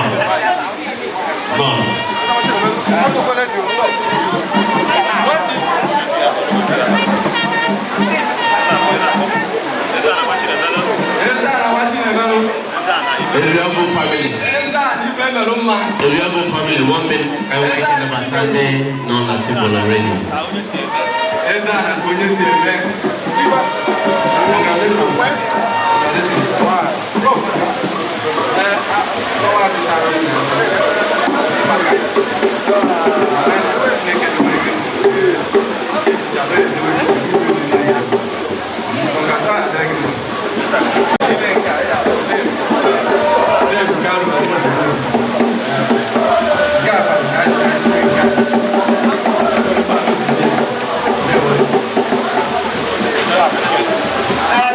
no. Eriobu family. Eriobu family, one minute. I want to nabata ndị nọ na table already.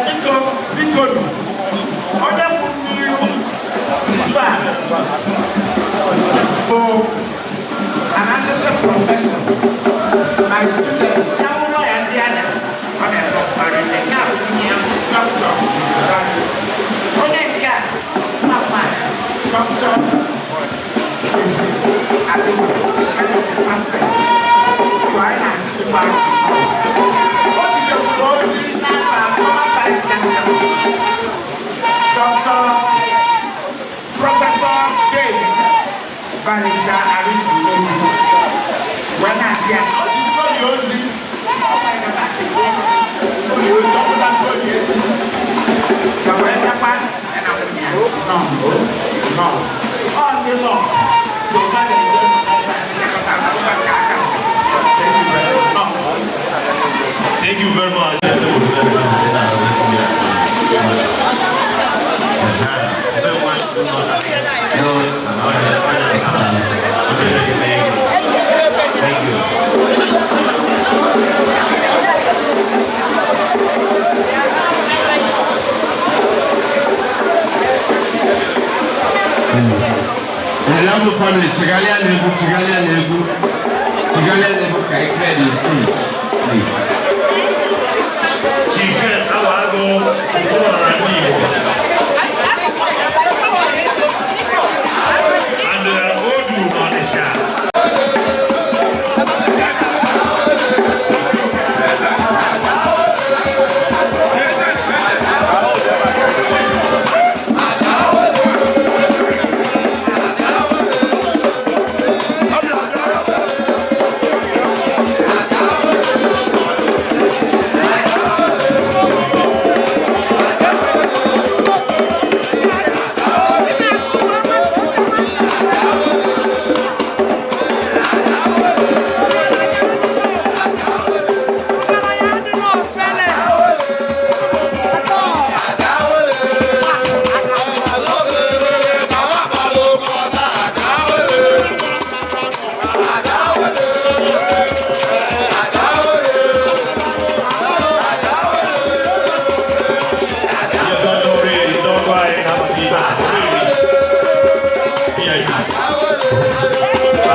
Biko biko nụ, onye kwụ n'iru ife a bụ an associate professor, my student, ya bụ lawyer ndị Adas, ọ na-eme ọfụma rinne. Nke a bụ nwunye ya bụ Dr. Onye nke a nwa nwanyị Dr. Mrs. Adugo, head of department. So anyị na-asị ife ahụ. O zitere ozi n'afa former vice chancellor, Dr. Professor Dave Barrister Arifin wee na-asị ya o zitere ya ozi ọ gwara ya na asị gị o ozi ọ bụla nke onye ezi ka wee bịakwa ya na nwunye ya nọ nọ ọ ndị lọ so fa ga-eje nchekọta akwụkwọ nke aka. Thank you very much. Thank you very much. No, Thank you. Eriobu family, chigharia na-egwu, chigharia na-egwu, chigharia na-egwu ka anyị clear the stage, please. Chief Ken Awago, Ụmụnala ndị Igbo. And Odu Ọnịsha.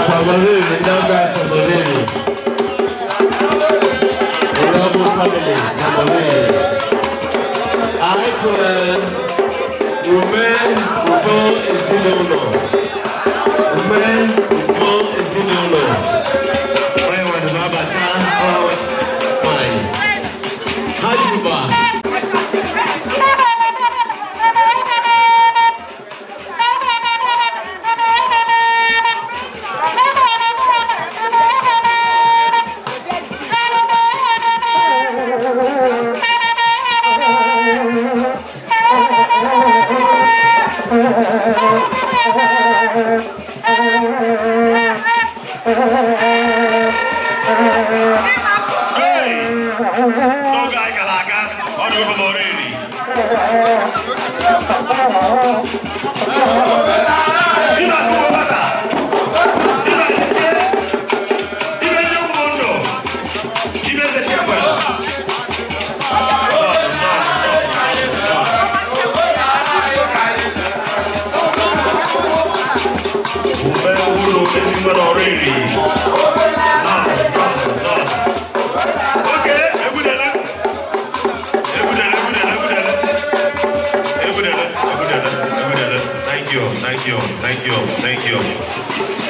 From Oriri, ndị ọgọ anyị from Oriri. Eriobu family from Oriri. Anyị kwere ume udo ezinụlọ. Ume udo ezinụlọ. Onye nwere nabata ọ nwanyị. Ha juba. Thank you, thank you.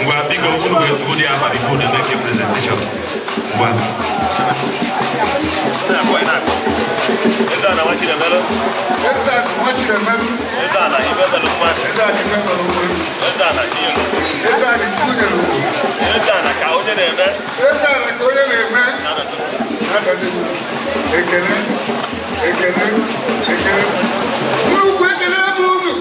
Ngwa biko unu ga-etugo dị afa before they make a presentation. Ngwa. Eze ana nwa Chinemelu. Eze ana nwa Chinemelu. Eze ana ife melụ mma. Eze ana ife melụ mma. Eze ana Chinyelu. Eze ana Chinyelu. Eze ana ka onye na-eme. Eze ana ka onye na-eme. Ekele, ekele, ekele. Nnukwu ekele bụ unu.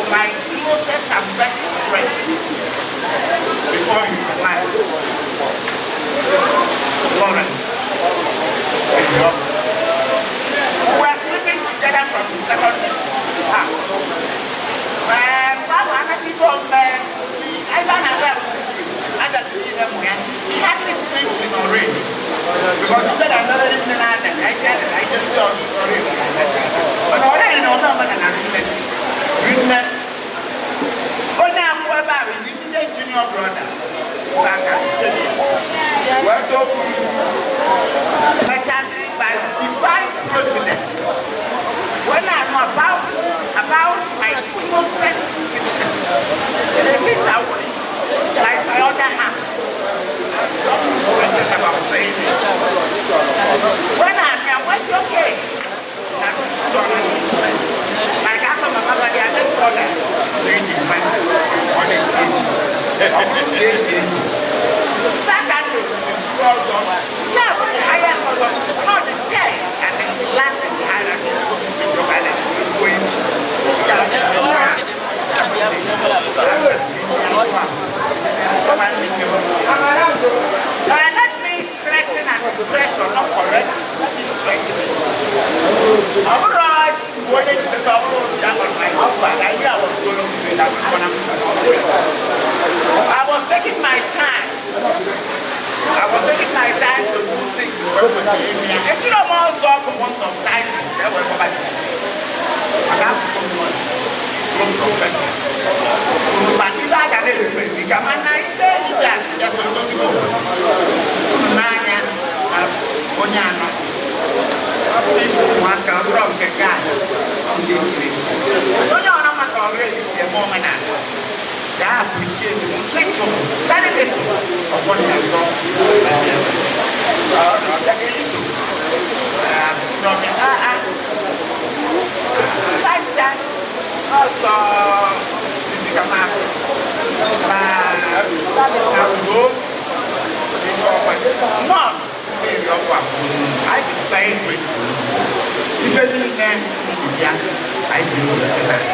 My closest and best friend before his demise, Lawrence. We were sleeping together from the secondary school to the house. He hardly sleeps in Oremi because he said I'm not in the land. I said I just don't Oremi. But Oremi no no man and junior brother, by divine providence. When I'm about my closest sister, the sister who is like my other half. I'm not precious about saying it. When I'm here, what's okay? That's like after my mother, the other brother, Let me straighten and pressure, not correct. Let me straighten it. All right. I knew I was going to do that. I was taking my time. I was taking my time to do things in purpose. You know, also for want of time, there were I have to come professor. But if I can I appreciate little, very little of what they have done. I be very grateful. If any man, I do that.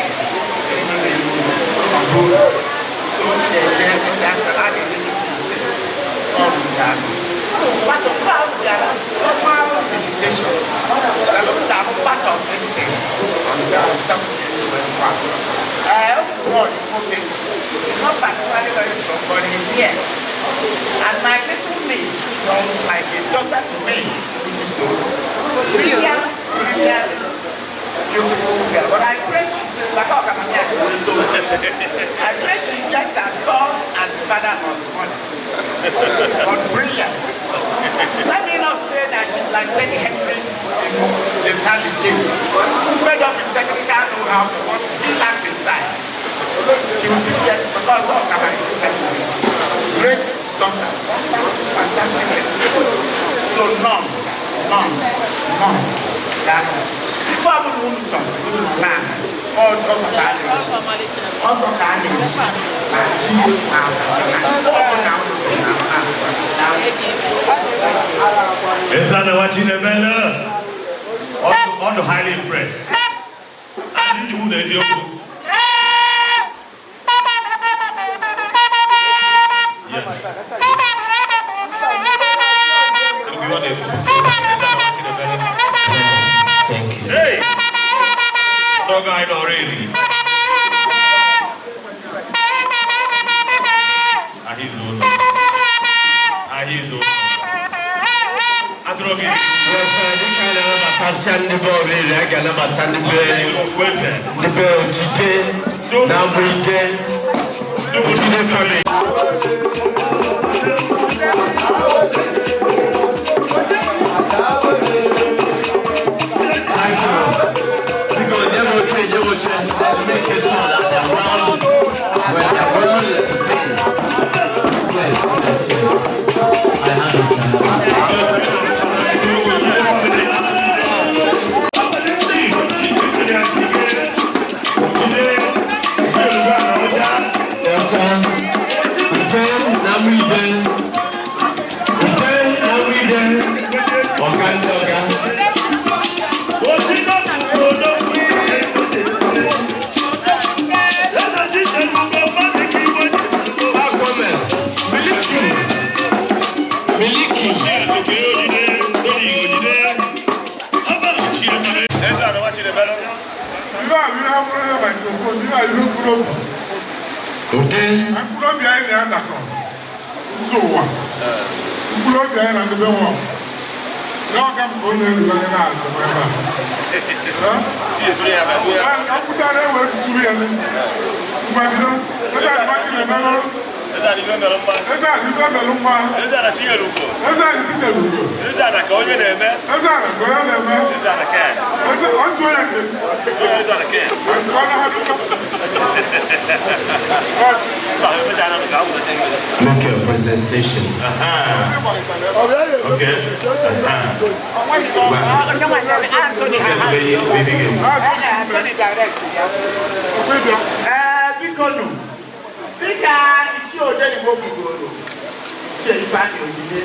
But the crowd there are somehow visitation. I'm part of this thing. Okay. He's not particularly very strong, but he's here. And my little niece, who don't like a daughter to me. So brilliant, brilliant, beautiful girl. But I pray she's still like I pray she gets her son and father on money. But brilliant. Let me not say that she's like Teddy Henry's in James James, who made up in technical know-how for what he lacked in science. She will still get because of her sister. Great daughter, fantastic lady. So none, none, none. That before we move to land, all of that, all of that, Is that the watching the On the highly impressed. And you would Yes. Thank you. Hey! Dog eyed already. Yes, sir. Dịka a na-anabatasịa ndị be oriri, a ga-anabata ndị be Ojide na Agbụike, Ojide family. Thank you. Because never change, they make sure that they're well, when they're well entertained. Yes, yes, yes. I have it. Mkpụrụ anyị na-adakọ nzu ụwa mkpụrụ obi anyị na ndebe nwa n'ọga m ka ọ na-eru onye na-azụ ebe a ka m pụtara ewe tuturu ya ngwa bido eze adịmachi na-emelụ eze adịbe melụ mma eze adị tinyelugo eze ana ka onye na-eme eze ọntụ onye nke ọ na-adụkọ. Make your presentation. Okay. Biko dịka Ichie Odenigbo kwugoro, Ichie Ifeanyi Ojide,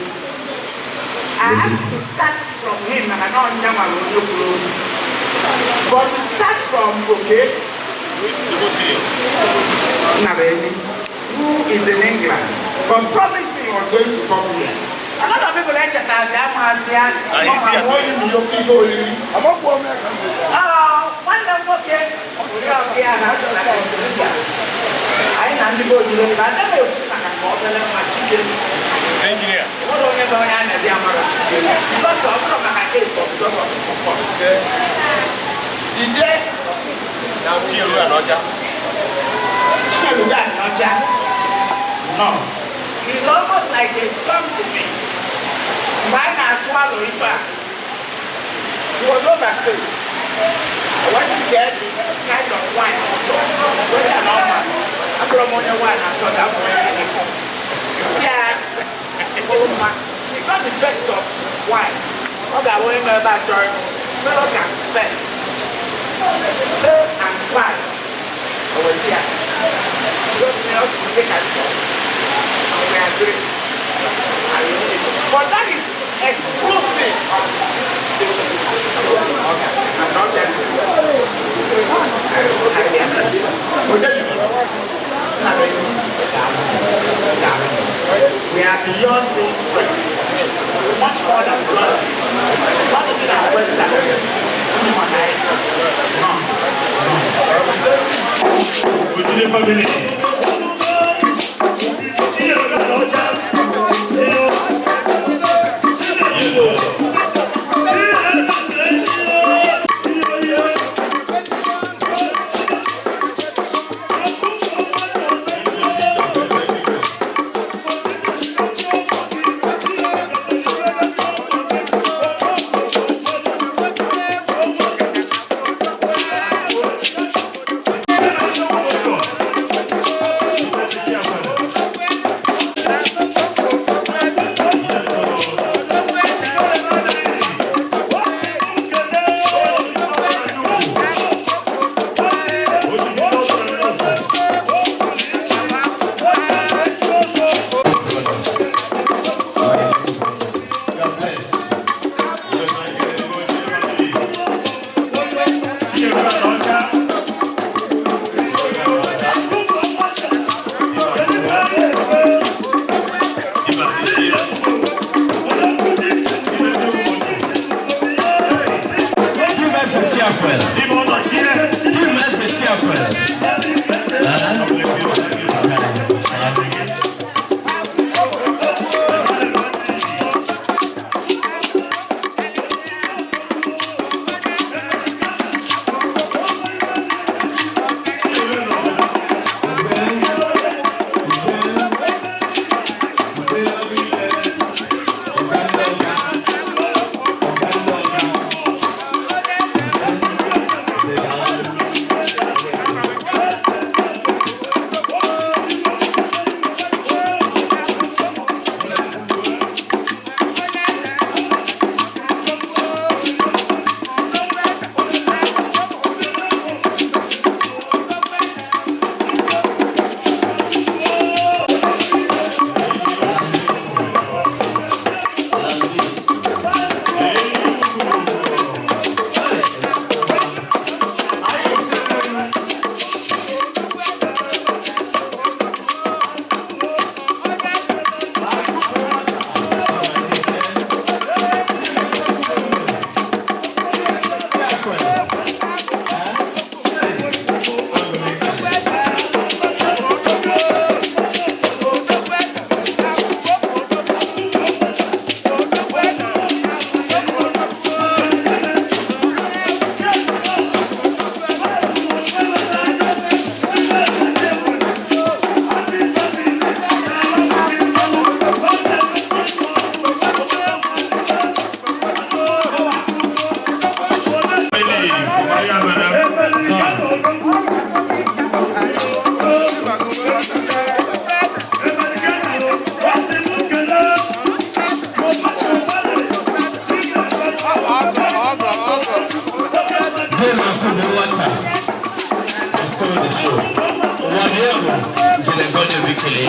I have to start from him maka na ọnya nwere onye kwuru okwu. But to start from okay, Nabeni, who is in England, but promised me he was going to come here. A lot of people echetazi amazi ya. Nwanne m nwoke anyị na ndị be Ojide na ndị na-ekwu maka ka obere nwa Chike. Engineer. Nwere onye bụ onye a na-ezi amara Chike. Because ọ bụrụ maka ego, because of the support. Ide Chineluga Anocha. No. He's almost like a son to me. Mgbe anyị na-atụ alo ife a, he was overseas. I wasn't there the kind of wine ọ chọrọ. Wesi ana ọma. Abụrụ m onye wine asọ da abụrụ onye na-ekọ. Si ya mkpụrụ mma. He got the best of wine. Ọ ga-abụ onye nọ ebe a chọrọ ịṅụ silk and spend. Silk and spine. O weta ya. We agree. But that is exclusive of the station. Okay. I'm not there. We are beyond being friends. Much more than brothers. Not even acquaintances. No. Ojide family. Chiakwere. Dim Eze Chiakwere. Dem Akubu Nwata stole the show. Wabiago Jelegoje Bikele,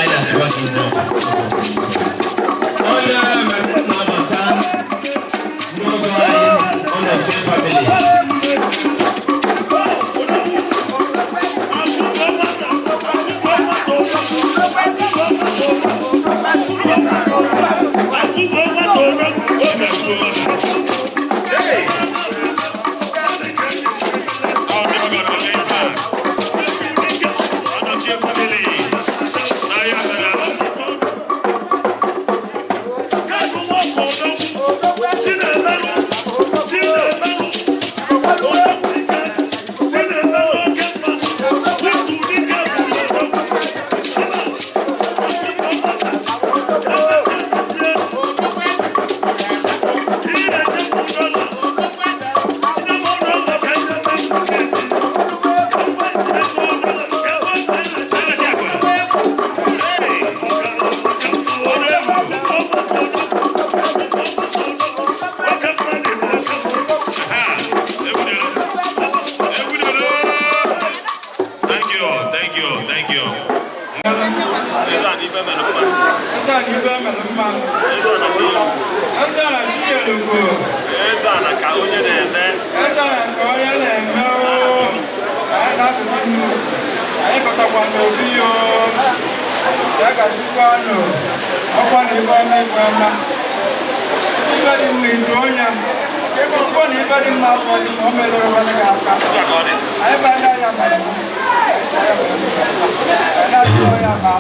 Idas Wakindo. Onye nnabata n'oge anyị, Ọnọchie family. Thank you, thank you, thank you. Eze a na ibe mere mma. Eze a na Chinyelugo. Eze a na ka onye na-eme. Eze a na ka onye na-eme oo. Anyị na-atụzi nnu. Anyị kọtakwa n'obi oo. Ya gazikwa nụ. Ọkwa na ibe ọma ibe ọma. Ibe dị mma idu onye. Ezigbo na ibe dị mma afọ dị mma o merụrụ nwanne gị aka. Anyị ba ndị anya mara. Anyị na-atụ onye ama.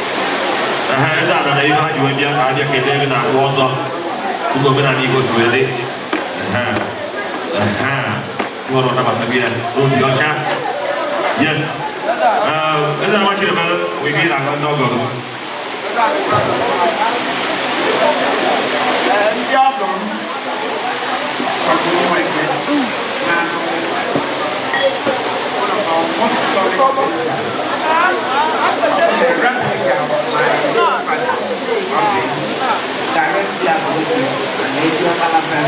Eze a na ibe ha ji wee bịa ka ha bịa kelee gị na akpụ ọzọ ụmụ omenala Igbo si wee dị. Nwere ọnabata gị ya n'obi ọcha. Yes. Eze na nwachiri mere wee gị na-aga ndị ọgọ gị. Ndị ọgọ m sọpụrụ Nweke na one of our most solid sisters, the replica of my father, okay, directly Abuja and Lady Alabama.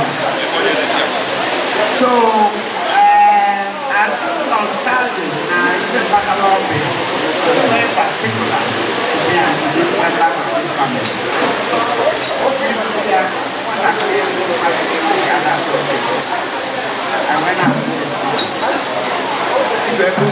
So, I feel nostalgic na Ife Bakalobi, very particular to me and to this member of this family. Okay, yeah, nwatakịrị mmadụ ga na-atọ. I went and said, Ife.